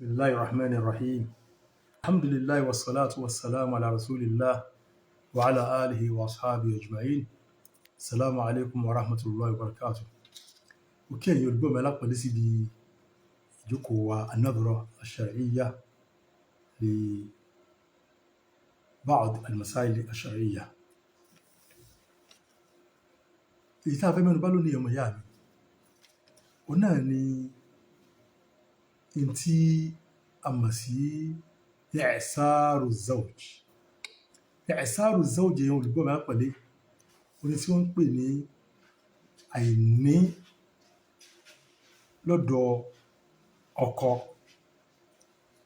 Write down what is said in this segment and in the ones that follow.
Bismillahir Rahmanir Rahim. Alhamdulillah wa salatu wa salamu ala rasulillah wa ala alihi wa ashabihi ajma'in. Assalamu alaikum wa rahmatullahi wa barakatuh. Mo kí ẹ̀yin olùgbọ́ mi alápọ̀nlé síbi ìjókòó wa an-nadhra ash-shar'iyya li ba'd al-masail ash-shar'iyya. Èyí tá a fẹ́ mẹ́nu bà lónìí, ọmọ ìyá mi, òun náà ni n tí a mọ̀ sí i'saru zawj. I'saru zawj, ẹ̀yin olùgbọ́ mi alápọ̀nlé, òun ni tí wọ́n ń pè ní àìní lọ́dọ̀ ọkọ.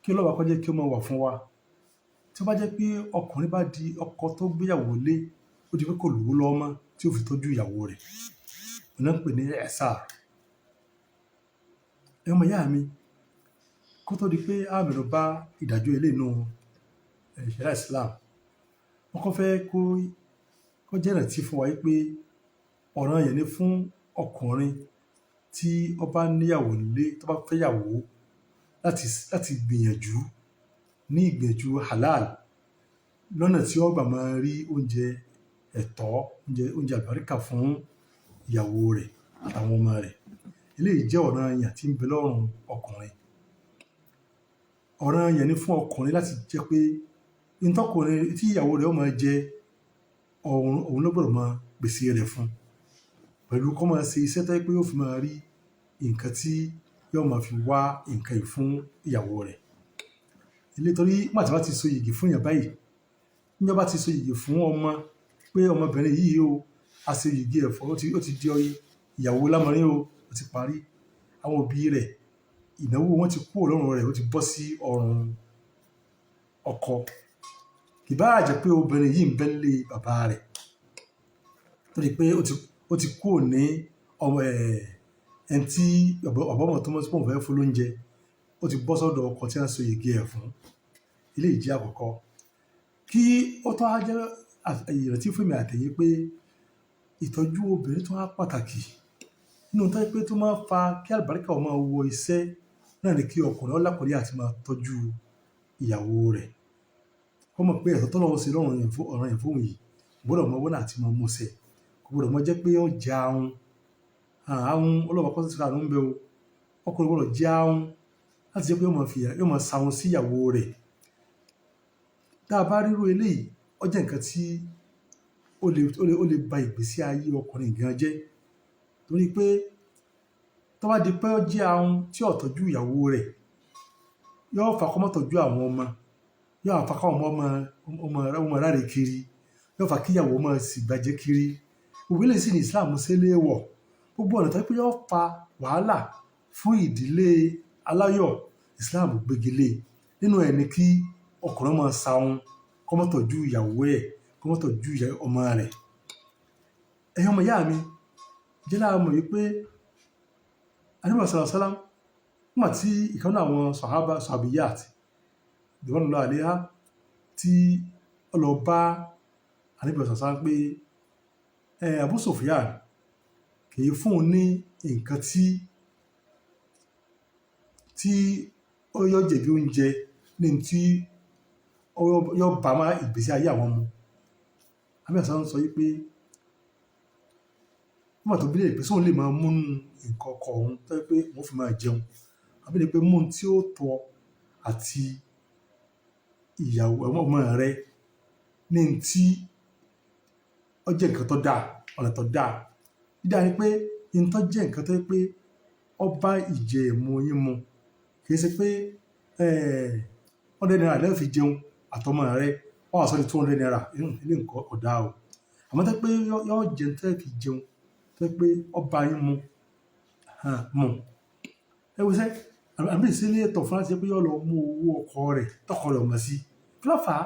Kí Ọlọ́run kó jẹ́ kí ó máa wà fún wa. Tí ó bá jẹ́ pé ọkùnrin bá di ọkọ tó gbéyàwó lé, ó di pé kò lówó lọ́wọ́ mọ́ tí ó fi tọ́jú ìyàwó rẹ̀, òun náà ń pè ní i'sar. Ẹ̀yin ọmọ ìyá mi, kó tó di pé a mẹ́nu bà ìdájọ́ eléyìí nínú ṣẹ̀ríà Islam, wọ́n kọ́ fẹ́ kó jẹ́ ìrántí fún wa wípé ọ̀ranyàn ni fún ọkùnrin tí ó bá níyàwó nílé, tó bá fẹ́yàwó, láti gbìyànjú ní ìgbìyànjú halal lọ́nà tí ó gbà máa rí oúnjẹ ẹ̀tọ́, oúnjẹ àlùbáríkà fún ìyàwó rẹ̀ àtàwọn ọmọ rẹ̀. Eléyìí jẹ́ ọ̀ranyàn tí ń bẹ lọ́rùn ọkùnrin. Ọ̀ranyàn ni fún ọkùnrin láti jẹ́ pé ntọ́kùnrin tí ìyàwó rẹ̀ ó máa jẹ, òun ló gbọ́dọ̀ máa pèsè rẹ̀ fún, pẹ̀lú kó máa ṣe iṣẹ́ tó jẹ́ pé yóò fi máa rí nǹkan tí yóò máa fi wá nǹkan yìí fún ìyàwó rẹ̀. Ilé torí nígbà tí wọ́n bá ti so yìgì fún èèyàn báyìí, níjọ́ bá ti so yìgì fún ọmọ pé ọmọbìnrin yìí o, a ṣe yìgì ẹ̀ fún, ó ti di ìyàwó lámọrin o, ó ti parí. Àwọn òbí rẹ̀, ìnáwó wọn ti kúrò lọ́rùn rẹ̀, ó ti bọ́ sí ọrùn ọkọ. Kì bá jẹ́ pé obìnrin yìí ń bẹ nílé bàbá rẹ̀, torí pé ó ti kúrò ní ọmọ ẹni tí bàbá ọmọ tó mọ̀ sí pé òun fẹ́ fún lóúnjẹ, ó ti bọ́ sọ́dọ̀ ọkọ tí wọ́n so yìgì ẹ̀ fún. Eléyìí jẹ́ àkọ́kọ́. Kí ó tó wá jẹ́ ìrántí fún èmi àtẹ̀yin pé ìtọ́jú obìnrin tó wá pàtàkì nínú tó jẹ́ pé tó máa ń fa kí àlùbáríkà ó máa wọ iṣẹ́ náà ni kí ọkùnrin ó lápọ̀nlé àti máa tọ́jú ìyàwó rẹ̀. Kó mọ̀ pé ẹ̀tọ́ t'Ọlọ́run ṣe lọ́rùn ọ̀ranyàn fún òun yìí, kò gbọdọ̀ mọ owó náà àti máa mú ṣẹ. Kò gbọdọ̀ mọ jẹ́ pé ó jẹ ahun. Ahun, Ọlọ́run kó ṣàánú ń bẹ o. Ọkùnrin gbọdọ̀ jẹ́ ahun láti jẹ́ pé yóò máa fi, yóò máa ṣahun sí ìyàwó rẹ̀. Tí a bá ríru eléyìí, ó jẹ́ nǹkan tí ó lè ba ìgbésí ayé ọkùnrin gan jẹ́. Torí pé tó bá di pé ó jẹ́ ahun tí ò tọ́jú ìyàwó rẹ̀, yóò fa kó má tọ́jú àwọn ọmọ, yóò fa káwọn ọmọ ọmọ ráre kiri, yóò fa kí ìyàwó máa sì gbàjẹ́ kiri. Gbogbo eléyìí sì ní Islam ṣe léèwọ̀. Gbogbo ọ̀nà tó jẹ́ pé yóò fa wàhálà fún ìdílé aláyọ̀, Islam gbégi lé. Nínú ẹ̀ ni kí ọkùnrin máa ṣahun, kó má tọ́jú ìyàwó ẹ̀, kó má tọ́jú ọmọ rẹ̀. Ẹ̀yin ọmọ ìyá mi, jẹ́ lá mọ̀ wípé Ànábì sallallahu alaihi wasallam, nígbà tí ìkan nínú àwọn sàhábà sàhábíyat ridwanullahi alaiha tí ó lọ bá Ànábì sallallahu alaihi wasallam pé Abu Sufyan kì í fún un ní nǹkan tí ó yọ jẹ̀bi oúnjẹ ní tí ó yọ bá má ìgbésí ayé àwọn mu. Ànábì sallallahu alaihi wasallam sọ wípé nígbà tó bí léèrè pé sóun lè máa mú nǹkan ọkọ òun tó jẹ́ pé òun fi máa jẹun. Ànábì ní pé mú ohun tí ó tọ́ àti ìyàwó ọmọ rẹ ní tí ó jẹ́ nǹkan tó dáa, ọ̀nà tó dáa. Dídá ni pé ohun tó jẹ́ nǹkan tó jẹ́ pé ó bá ìjẹ ìmu yín mu. Kì í ṣe pé ₦100 lẹ fi jẹun àtọmọ rẹ, ó wá sọ di ₦200. Eléyìí nǹkan kò dáa o. Àmọ́ tó jẹ́ pé yóò jẹun tí ẹ fi jẹun, tó jẹ́ pé ó bá yín mu, mu. Ẹ wo iṣẹ́, Ànábì ṣe lẹ́tọ̀ fún láti jẹ́ pé yóò lọ mú owó ọkọ rẹ̀ tọkọ rẹ̀ ò mọ̀ sí. Kí ló fà á?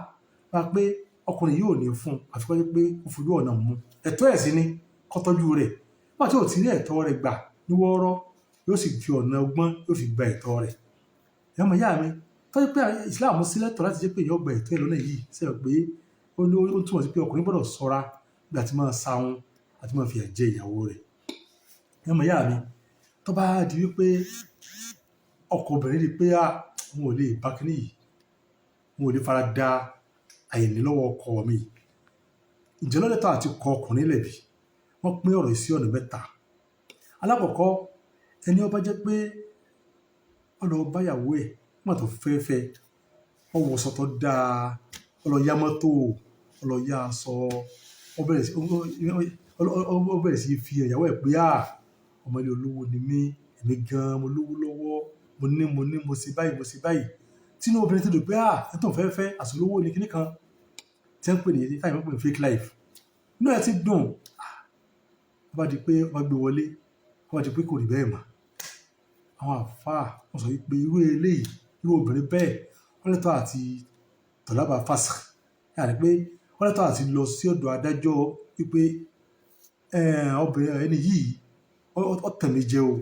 Wá pé ọkùnrin yìí ò ní fún un, àfi kó jẹ́ pé ó fojú ọ̀nà mú. Ẹ̀tọ́ ẹ̀ sì ni kó tọ́jú rẹ̀. Nígbà tí ò tí rí ẹ̀tọ́ rẹ̀ gbà ní wọ́ọ́rọ́, yóò sì fi ọ̀nà ọgbọ́n yóò fi gba ẹ̀tọ́ rẹ̀. Ẹ̀yin ọmọ ìyá mi, tó jẹ́ pé Islam ṣe lẹ́tọ̀ láti jẹ́ pé èèyàn gba ẹ̀tọ́ ẹ̀ lọ́nà yìí, ṣé ẹ mọ̀ pé ó túmọ̀ sí pé ọkùnrin gbọdọ̀ ṣọ́ra bí a ti máa ṣahun àti máa fìyà jẹ ìyàwó rẹ̀. Ẹ̀yin ọmọ ìyá mi, tó bá di wípé ọkọ obìnrin rí pé Òun ò lè bá kíní yìí, òun ò lè fara da àìní lọ́wọ́ ọkọ mi yìí. Ǹjẹ́ lọ́lẹ́tọ̀ àti kọ ọkùnrin lẹ̀bi? Wọ́n pín ọ̀rọ̀ yìí sí ọ̀nà mẹ́ta. Alákọ̀ọ́kọ́, ẹni ó bá jẹ́ pé ó lọ bá ìyàwó ẹ̀ nígbà tó fẹ́ fẹ́, ó wọṣọ tó dáa, ó lọ yá mọ́tò, ó lọ yá aṣọ, ó bẹ̀rẹ̀ sí fi ìyàwó ẹ̀ pé, "À, ọmọ ilé olówó ni mí, èmi gan-an mo lówó lọ́wọ́, mo ní, mo ní, mo ṣe báyìí, mo ṣe báyìí." Tí inú obìnrin ti dùn pé, "À, ẹni tó ń fẹ́ fẹ́, àṣẹ olówó ni kíní kan," tí wọ́n ń pè ní, tí àwọn ń pè ní fake life. Inú ẹ̀ ti dùn. Ó bá di pé ó bá gbé wọlé, ó bá di pé kò rí bẹ́ẹ̀ mọ́. Àwọn àlfáà wọ́n sọ wípé irú eléyìí, irú obìnrin bẹ́ẹ̀, ó lẹ́tọ̀ọ́ àti tọ̀lábà fásakh. Yàní pé ó lẹ́tọ̀ọ́ àti lọ sí ọ̀dọ̀ adájọ́ wípé, obìnrin ẹni yìí, ó tàn mí jẹ o.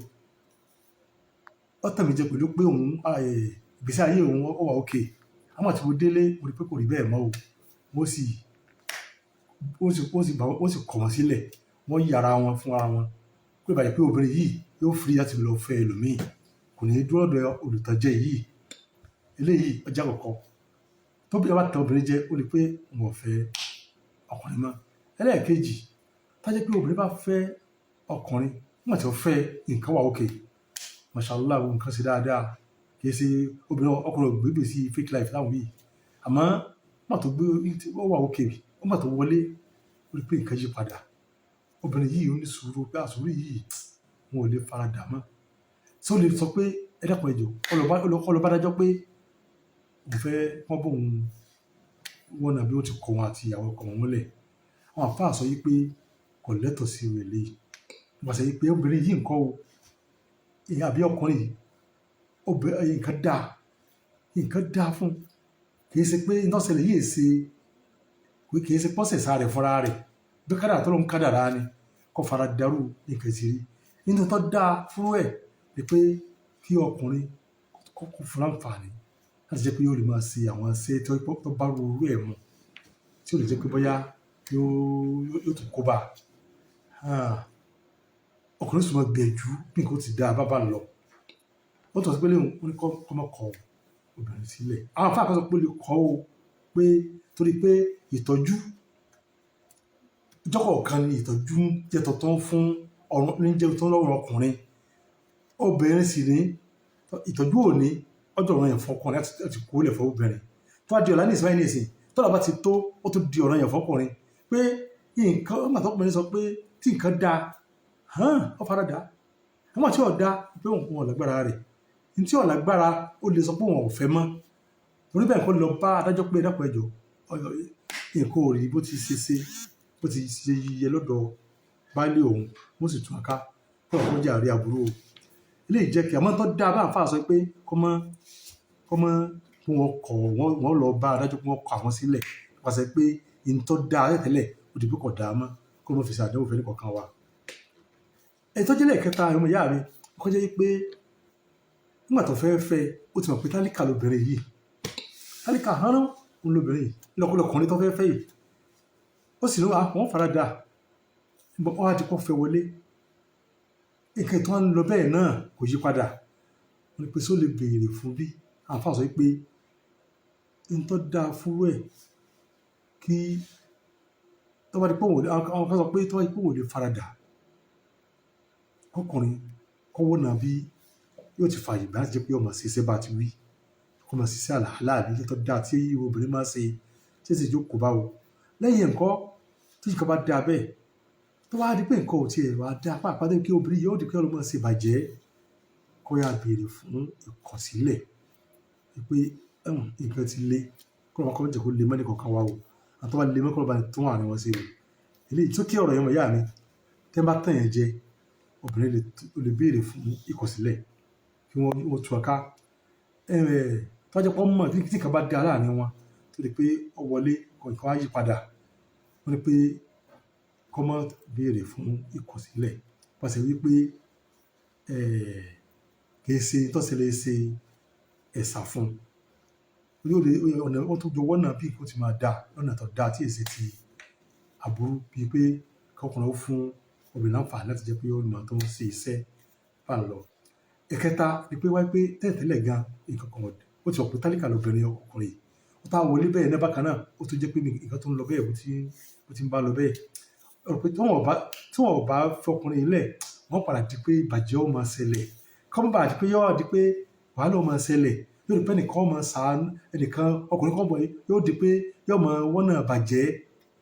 Ó tàn mí jẹ pẹ̀lú pé òun, ìgbésí ayé òun ó wà okay. Àmọ́ tí mo délé, mo rí pé kò rí bẹ́ẹ̀ mọ́ o. Wọ́n sì, wọ́n sì, wọ́n sì bá, wọ́n sì kọ̀ wọ́n sílẹ̀. Wọ́n yára wọn fún ara wọn. Kó lè bá jẹ́ pé obìnrin yìí yóò free láti lọ fẹ́ ẹlòmíì. Kò ní dúró lọ́dọ̀ olùtànjẹ yìí. Eléyìí ó jẹ́ àkọ́kọ́. Tó bí a bá tan obìnrin jẹ, ó lè pé òun ò fẹ́ ọkùnrin mọ́. Ẹlẹ́ẹ̀kejì, tó jẹ́ pé obìnrin bá fẹ́ ọkùnrin, nígbà tí ó fẹ́, nǹkan wà okay. Mashallah, gbogbo nǹkan ṣe dáadáa. Kì í ṣe obìnrin, ọkùnrin ò gbé ìgbésí fake life láwọn yìí. Àmọ́ nígbà tó gbé, ó wà okay. Nígbà tó wọlé, ó rí pé nǹkan yí padà. Obìnrin yìí ó ní sùúrù pé àsùúrù yìí òun ò lè faradà mọ́. Ṣé ó lè sọ pé ẹ dákun ẹ jọ̀ọ́, ó lọ bá adájọ́ pé òun fẹ́ wọ́n bá òun wọ́nà bí ó ti kọ wọn àti ìyàwó ọkọ wọn lẹ̀. Àwọn àlfáà sọ wípé kò lẹ́tọ̀ọ́ sí irú eléyìí. Wọ́n sọ wípé obìnrin yìí ńkọ́ o, àbí ọkùnrin yìí, obìnrin, nǹkan dá, nǹkan dá fún. Kì í ṣe pé n tó ṣẹlẹ̀ yìí ṣe, kì í ṣe pé ó ṣẹ̀ṣà rẹ̀ fúnra rẹ̀. Bí kádàrá tó ló ń kádàrá ni, kó fara darú nǹkan tí rí. Nínú tó dá fún ẹ̀ ni pé kí ọkùnrin kó fún láǹfààní láti jẹ́ pé yóò lè máa ṣe àwọn iṣẹ́ tó bá rú ẹ̀ mu, tí ó lè jẹ́ pé bóyá yóò tún kó bá. Ọkùnrin sì máa gbìyànjú bí nǹkan ó ti dá bá bá ń lọ. Ó tọ́ sí pé léwu, ó ní kó má kọ obìnrin sílẹ̀. Àwọn àlfáà kan sọ pé ó lè kọ́ o, pé torí pé ìtọ́jú, ọjọ́ kọ̀ọ̀kan ni ìtọ́jú ń jẹ́ tuntun fún ọrùn, ní jẹ́ tuntun lọ́rùn ọkùnrin. Obìnrin sì ní ìtọ́jú òní, ọjọ́ ọ̀ranyàn fún ọkùnrin láti kó lẹ̀ fún obìnrin. Tó bá di ọ̀la ní ìsìn báyìí ní ìsìn, tọ́lá bá ti tó, ó tún di ọ̀ranyàn fún ọkùnrin pé nǹkan, nígbà tí ọkùnrin sọ pé tí nǹkan dá, hàn, ó fara dà. Nígbà tí ó dá, pé òun kò lágbára rẹ̀. Ní tí ò lágbára, ó lè sọ pé òun ò fẹ́ mọ́. Torí bẹ́ẹ̀ kó lọ bá adájọ́ pé ẹ dákun ẹ jọ̀ọ́, nǹkan ò rí bó ti ṣe ṣe, bó ti ṣe yẹ lọ́dọ̀ baálé òun, wọ́n sì tún ká. Kó lọ kó jẹ́ àrí aburú o. Eléyìí jẹ́ kí àmọ́ tó dá bá àlfáà sọ pé kó mọ́, kí wọ́n kọ̀, wọ́n lọ bá adájọ́ pé wọ́n kọ àwọn sílẹ̀. Nípasẹ̀ pé ohun tó dá tẹ́lẹ̀, ó di pé kò dáa mọ́. Kó má fi ṣe àdánwò fún ẹnì kọ̀ọ̀kan wa. Èyí tó jẹ́ lẹ́ẹ̀kẹta, ọmọ ìyá mi, kó jẹ́ wípé nígbà tó fẹ́ fẹ́, ó ti mọ̀ pé tálíkà lobìnrin yìí. Tálíkà hánrán òun lobìnrin yìí, lọ́kùnrin tó fẹ́ fẹ́ yìí. Ó sì ní wọ́n fara dà. Ó wá di pé ó fẹ́ wọlé. Nǹkan tó ń lọ bẹ́ẹ̀ náà kò yí padà. Wọ́n ní pé ṣé ó lè béèrè fún bí? Àwọn àlfáà sọ wípé ohun tó dá fún ẹ̀ kí tó bá di pé òun, àwọn kan sọ pé tó bá di pé òun ò lè faradà, kọkùnrin kó wọ́nà bí yóò ti fààyè gbà láti jẹ́ pé ó máa ṣe iṣẹ́ bá ti wí. Kó máa ṣiṣẹ́ àlàálì tó dá tí obìnrin máa ń ṣe, tí sì jókòó bá wo. Lẹ́yìn ńkọ́, tí nǹkan bá dá bẹ́ẹ̀, tó bá di pé nǹkan ò tí ì wá dá, pàápàá tó kí obìnrin yóò di pé ó lọ máa ṣe ìbàjẹ́, kó yá béèrè fún ìkọ̀sílẹ̀. Wípé, nǹkan ti le, kó lọ kó jẹ́ kó le mọ́ ẹnì kọ̀ọ̀kan wa o. Àti tó bá le mọ́ kó lọ bá ní tún àárín wọn ṣe o. Eléyìí tó kí ọ̀rọ̀ yẹn ọmọ ìyá mi, tí ẹ bá tàn yẹn jẹ, obìnrin lè béèrè fún ìkọ̀sílẹ̀ kí wọ́n tú ọ ká. Tó bá jẹ́ pé ó mọ̀ tí nǹkan bá dá láàrin wọn, tó di pé ó wọlé, nǹkan á yí padà. Wọ́n ní pé kó má béèrè fún ìkọ̀sílẹ̀. Nípasẹ̀ wípé, kì í ṣe tó ṣe lè ṣe ẹ̀sà fún un. Yóò lè, ọ̀nà, ó tún jọ wọ́nà bí nǹkan tí máa dá lọ́nà tó dá tí èsì ti aburú bíi pé kí ọkùnrin ó fún obìnrin láǹfààní láti jẹ́ pé ó mọ̀ tó ń ṣe iṣẹ́ bá ń lọ. Ẹ̀kẹta ni pé wáyé pé tẹ́lẹ̀tẹ́lẹ̀ gan, nǹkan kan Ó ti wọ̀ pé tálíkà lóbìnrin ọkùnrin yìí. Ó tá wọlé bẹ́ẹ̀ náà bákan náà, ó tún jẹ́ pé nǹkan tó ń lọ bẹ́ẹ̀, bó ti ń bá lọ bẹ́ẹ̀. Ó rò pé tí wọ́n bá fọkùnrin yìí lẹ̀, wọ́n padà di pé ìbàjẹ́ ó máa ṣẹlẹ̀. Kọ́ mọ́ bá di pé yóò di pé wàhálà ó máa ṣẹlẹ̀. Yóò di pé ẹnìkan ó máa ṣàánú ẹnìkan, ọkùnrin kan bọ̀, yóò di pé yóò máa wọ́nà bàjẹ́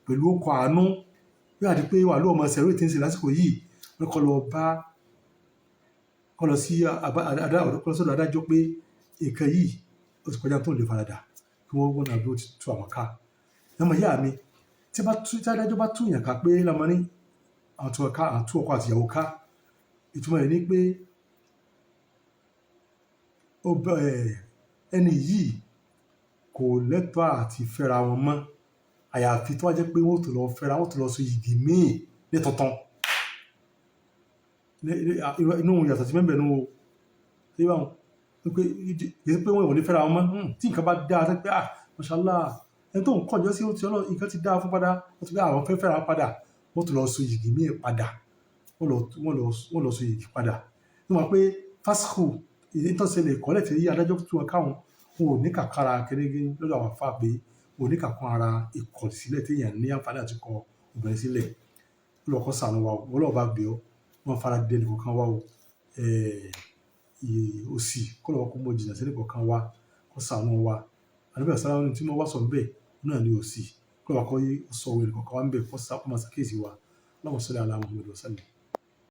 pẹ̀lú ọkọ̀ àánú. Yóò di pé wàhálà ó máa ṣẹlẹ̀ lórí tí ń ṣe lásìkò yìí. Wọ́n kọ́ lọ bá, kọ́ lọ sí kọ́ lọ sọ́dọ̀ adájọ́ pé nǹkan yìí ó ti kọjá tó lè faradà, kí wọ́n wọ́nà bí ó ti tú àwọn ká. Ọmọ ìyá mi, tí adájọ́ bá tú èèyàn ká pé lamọ́ní àwọn tú ká, àwọn tú ọkọ àti ìyàwó ká, ìtumọ̀ rẹ̀ ni pé ó bẹ ẹni yìí kò lẹ́tọ̀ọ́ àti fẹ́ra wọn mọ́, àyàfi tó bá jẹ́ pé wọ́n ó tún lọ fẹ́ra, wọ́n ó tún lọ so yìgì míì ní tuntun. Inú ìyàtọ̀ tí mẹ́bẹ̀ẹ́ nù o. Ṣé báwọn? Wípé kì í ṣe pé wọ́n ò ní fẹ́ra wọn mọ́. Tí nǹkan bá dáa tó pé, ah, mashallah, ẹni tó ń kọjọ́ sí ó ti ọlọ́, nǹkan ti dáa fún padà, wọ́n ti pé àwọn fẹ́ fẹ́ra wọn padà, wọ́n tún lọ so yìgì míì padà. Wọ́n lọ so yìgì padà. Wọ́n mọ̀ pé fasakhu ìdí tó ṣẹlẹ̀ ìkọ́lẹ̀ tí adájọ́ tú wọn káwọn, wọn ò ní kàkàrà kéréje lọ́dọ̀ àwọn àfáà pé wọn ò ní kàkún ara ìkọ̀sílẹ̀ tí èèyàn ní àǹfààní àti kọ obìnrin sílẹ̀. Olúwa kó ṣàánú wa o. Ọlọ́run bá bẹ̀ ọ́, wọ́n fara dé ẹnì kọ̀ọ̀kan wa o. Òsì kọ́lọ́run kó mọ jìnnà sí ẹnì kọ̀ọ̀kan wa, kó ṣàánú wa. Ànábì sallallahu alaihi tí mo wá sọ níbẹ̀ náà ni òsì. Kọ́lọ́run kó sọ ẹnì kọ̀ọ̀kan wa níbẹ̀, kó máa ṣàkíyèsí wa. Allahumma salli ala Muhammad wa sallim.